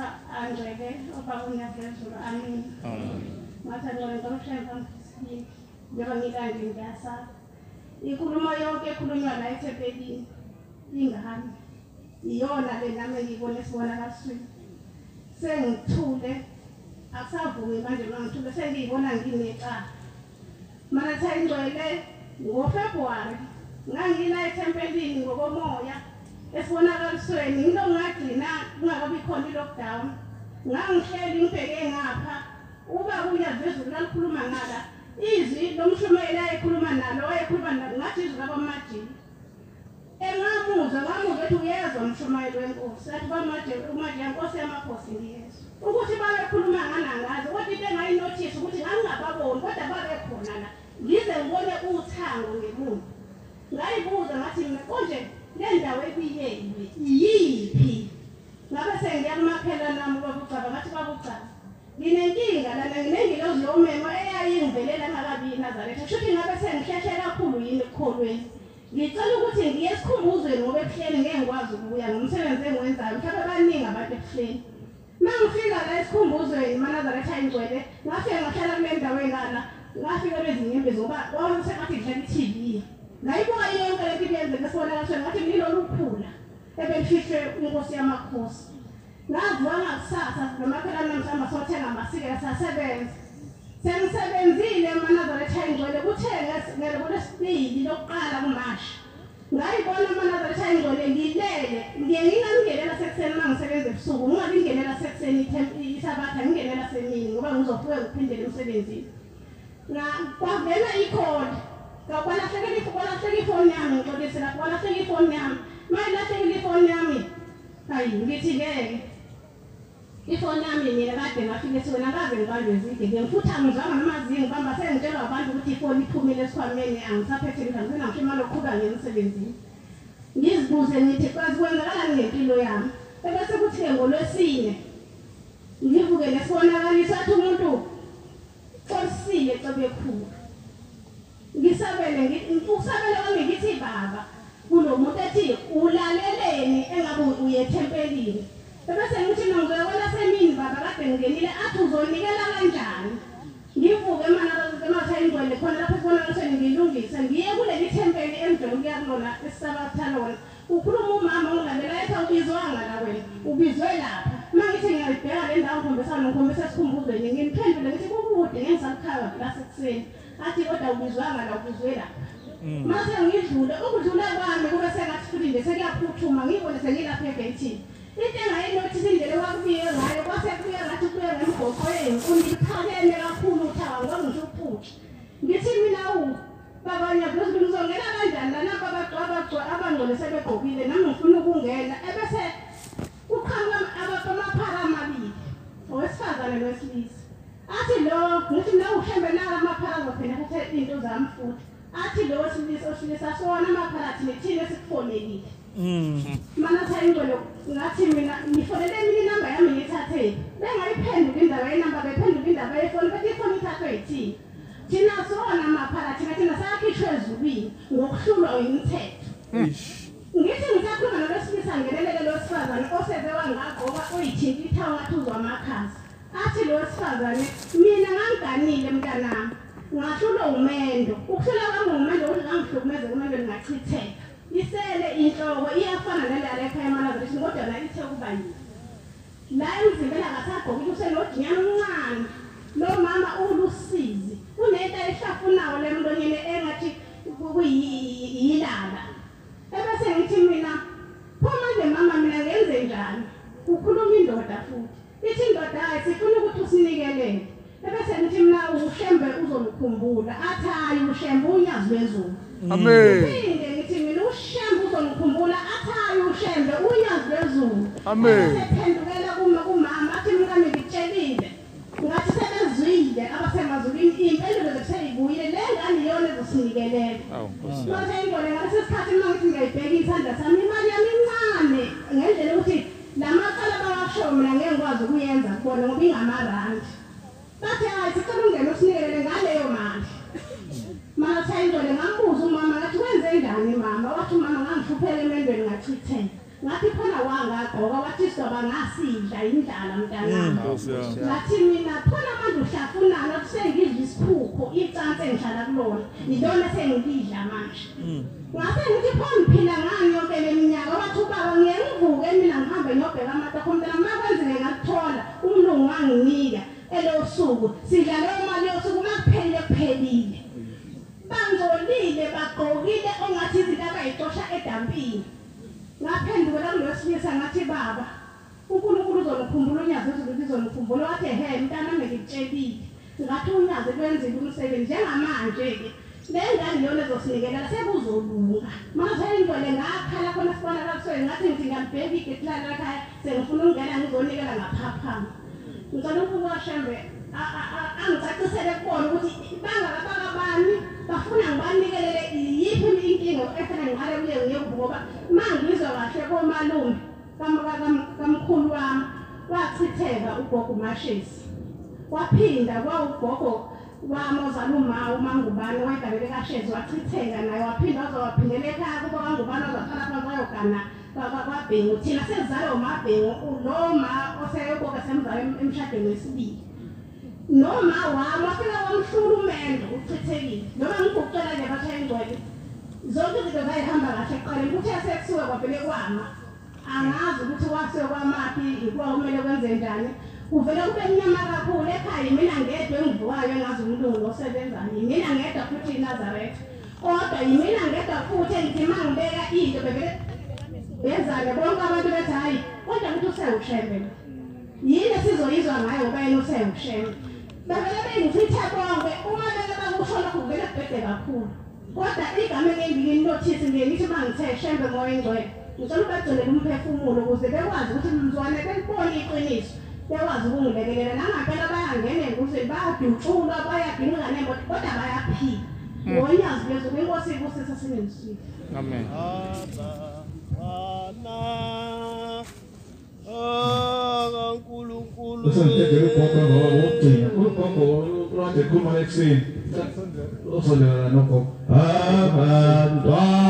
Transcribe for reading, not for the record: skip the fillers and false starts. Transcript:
Manazaretha angcwele obaba uNyazezulu, amen. Ngathi ngicela ngicela isibili njengoba ngikanje ngiyasaba. Inkulumo yonke ekhulunywa la ethempelini ingami. Iyona le nami engiyibona esibonakalisweni. Sengithule akusavumi manje mangithule sengiyibona nginecala. Manatha ingcwele ngoFebruary ngangila ethempelini ngokomoya esibonakalisweni ngilo ngagcina kungakabi khona i-lockdown. Ngangihleli ngibheke ngapha uba kuNyazezulu lalikhuluma ngala izwi lomshumayeli ayekhuluma nalo wayekhuluma nalo ngathi izwi labamajini. Engamuzwa ngamuzwa ethi uyezwa umshumayeli wenkosi athi uMaje Nkosi yamakhosi ngiyezwa. Ukuthi babekhuluma nganangazi kodwa into engayinothisa ukuthi ngangingababoni kodwa babekhona la ngize ngibone uthango ngemuva. Ngayibuza ngathi mina konje le ndawo ebiyelwe iyiphi? Ngabe sengiya kumakhelwane nami babucaba ngathi babucaba nginenkinga lana nginengilozi yomemo eyayingivelela ngakabi iNazaretha kusho ukuthi ngabe sengihlehle kakhulu yini ekukholweni. Ngicela ukuthi ngiye esikhumbuzweni ngoba ebuhleni ngeke ngikwazi ukubuya ngomsebenzi engiwenzayo mhlawumbe baningi abantu ebuhleni. Mangifika la esikhumbuzweni maNazaretha ingcwele ngafika ngahlala kule ndawo engala ngafika lezinyembezi ngoba kwakusengathi ngidlala i-TV. Ngayibuka yonke lento ibiyenzeka esibonakalisweni ngathi ngilolu khula ebelifihlwe inkosi yamakhosi. Ngavuka ngakusasa nomakhelwane mhlawumbe sothenga amasikela sasebenza. Sengisebenzile maNazaretha ingcwele kuthe ngolwesibili lokuqala kuMashi. Ngayibona maNazaretha ingcwele ngilele ngiye ngingangenela sekuseni uma ngisebenza ebusuku ngingabingenela sekuseni isabatha ngingenela semini ngoba ngizofuka ngiphindele emsebenzini. Kwangena ikhodi kwalahleka ifoni yami ngixolise lapho kwalahleka ifoni yami. Mayilahlekile ifoni yami hayi ngithi ngeke ifoni yami mina kade ngafika esiweni akaze ngibanjwe zigebengu futhi angizwanga noma zingibamba sengitshelwa abantu ukuthi ifoni iphumile esikhwameni angisaphethe lutho angisenangisho imali yokuqhuba ngiye emsebenzini. Ngizibuze ngithi kwazi kwenzakalani ngempilo yami. Ebese kuthi-ke ngolwesine ngivuke nesibonakaliso athi umuntu xolisile Cebekhulu. Ngisabele ukusabela kwami ngithi baba kulo muntu ethi ulaleleni engabe uye ethempelini. Ebese ngithi mina ngizoya kwelasemini baba kade ngingenile athi uzonikela kanjani. Ngivuke emathayini ingcwele khona lapho esibonakalisweni ngilungise ngiye kuleli thempeli engijwayele ukuya kulona esisabatha lona. Ukhuluma umama ongilandela ethi awubizwanga la wena ubizwe lapha. Uma ngithi ngiyayibheka le ndawo ngikhombisa esikhumbuzweni ngimphendule ngithi kukude ngeke ngisakukhava lasekuseni. Athi kodwa ubizwanga la ubizwe lapha. Mase ngidlule ukudlula kwami kube sengathi futhi nje sekuyaphuthuma ngibone sengilapha egeyithini. Into engayinothisa indlela ekwakubiye ngayo kwase kubuye ngathi kubuye ngemgoqo eyinkundi iphakeme kakhulu uthawa ngoba ngisho ukuphutsha. Ngithi mina baba Nyazezulu ngizongena kanjani la nampa abangcwele sebegqokile nami ngifuna ukungena ebese kuqhamuka amaphara amabili owesifazane nowesilisa. Athi lo ngithi mina uHembe nala amaphara azophinde athathe into zami futhi. Athi lo wesilisa osilisa sona amaphara thina thina esikufonelile. Manatha ingcwele ngathi mina ngifonele mina inamba yami ngiyithathe. Bengayiphendula indaba yenamba bephendula indaba yefoni bethi ifoni ithathwe yithini. Thina sona amaphara thina sakhishwe ezulwini ngokuhlulwa imithetho. Ngithi ngisakhuluma nalowesilisa ngenelele lo wesifazane oseze wangagqoka oyithinta ithawa ngathi uzwa amakhaza. Athi lo wesifazane mina ngangiganile mntanami ngahlulwa umendo. Ukuhlulwa kwami umendo ukuthi ngangihlukumeze kumendo ngachitheka. Isele inhloko iyafana nale ekhaya emaNazaretha kodwa la ithe kuba yini. La emzimbeni akasagqokile usenojinyana omncane. Lo mama ulusizi unento ehlafunayo lemlonyeni engathi kuyilala. Ebese ngithi mina pho manje mama mina ngenze njani? Ukhuluma indoda futhi. Ithi indoda hayi sifuna ukuthi usinikelele. Ebese ngithi mina uShembe uzomkhumbula athi hayi uShembe uNyazi lwezulu. Amen. Ngiphinde ngithi mina uShembe uzomkhumbula athi hayi uShembe uNyazi lwezulu. Amen. Sephendukela kumama athi mina ngikutshelile. Ngathi sebezwile abasemazulwini impendulo zeseyibuyile le ngane iyona ezosinikelela. Manje ingcwele ngalesi sikhathi uma ngithi ngiyayibheka isandla sami imali yami incane ngendlela ukuthi lamacala abawashoyo mina ngeke ngikwazi ukuyenza kubona ngoba ingamarandi. Bathi hayi sicela ungene usinikelele ngaleyo mali. Manatha ingcwele ngambuza umama ngathi wenze njani mama? Wathi umama ngangihlupheka emendweni ngachitheka. Ngathi khona wangagqoka wathi sizoba ngasidla indlala mntanami. Ngathi mina khona manje uhlafunana kusengidla isikhukho icansi engihlala kulona yilona sengidla manje. Ngase ngithi pho ngiphila ngani yonke le minyaka? Wathi ubaba ngiye ngivuke mina ngihambe ngiyobheka amatoho mntana makwenzeke ngakuthola umlungu wanginika elosuku sidla leyo mali yosuku makuphelile kuphelile. Bangcolile bagqokile ongathi izinto abayixosha edampini. Ngaphendukela kulowesilisa ngathi baba uNkulunkulu uzonukhumbula unyazi ezulu lizonukhumbula. Wathi ehe mntanami ngikutshelile. Ngathi unyazi lwenzile umsebenzi njengamanje-ke le ngane iyona ezosinikela sekuzolunga. Manje ingcwele ngakhala khona sibona kakusweni ngathi ngithi ngiyalibheka igeti lala ekhaya sengifuna ukungena ngizonikela ngaphaphama. Ngicela uNkulunkulu kaShembe angicacisele kubona ukuthi bangakabani bafuna ngibanikelele iyiphi inkinga efanele ngiqale kuye ngiyokubuka ngoba mangizwa kahle komalume kamkhulu wami wachitheka ugogo Mashisi waphinda kwawugogo wami ozala uma uMangubane wayegalele kaShezi wachitheka naye waphinda wazowaphindela ekhaya kubo kaNgubane wazaqala phansi wayogana kwaBhengu. Thina sesizalwe uMabhengu lo ma oseyoboka semzala emshadweni wesibili. Noma wami wafika wamhlula umendo uchithekile. Noma ngikucela nje bathe ingcwele zonke izinto zayihamba kahle ekuqaleni kuthe sekusuke kwavele kwama angazi ukuthi wasuke kwamaphi ikuwa kumele kwenze njani. Kuvele kube mnyama kakhulu ekhaya yimina ngedwa engivukayo engazi umlungu osebenzayo yimina ngedwa futhi iNazaretha kodwa yimina ngedwa futhi engithi uma ngibeka into bevele benzane bonke abantu bethi hhayi kodwa ukuthi usewuShembe yini esizoyizwa ngayo ngoba yena usewuShembe. Bevele bengichithe bonke uma beke bakusho lokho kuvele kubhede kakhulu kodwa igama engingilinothisi ngiye ngithi uma ngithe Shembe Moya Oyingcwele ngicela ubagcinele umphefumulo ukuze bekwazi ukuthi mzwane belibone iqiniso bekwazi ukungilekelela. Nangampela bayangena engozini bayadutshulwa bayadinga nemoto kodwa bayaphila ngonyazi lwezulu. Inkosi ibusise sinenisile. Amen. Usandedela ugogo ngoba wokugcina ugogo kade ekhuluma ekuseni usondela nogogo. Abantwana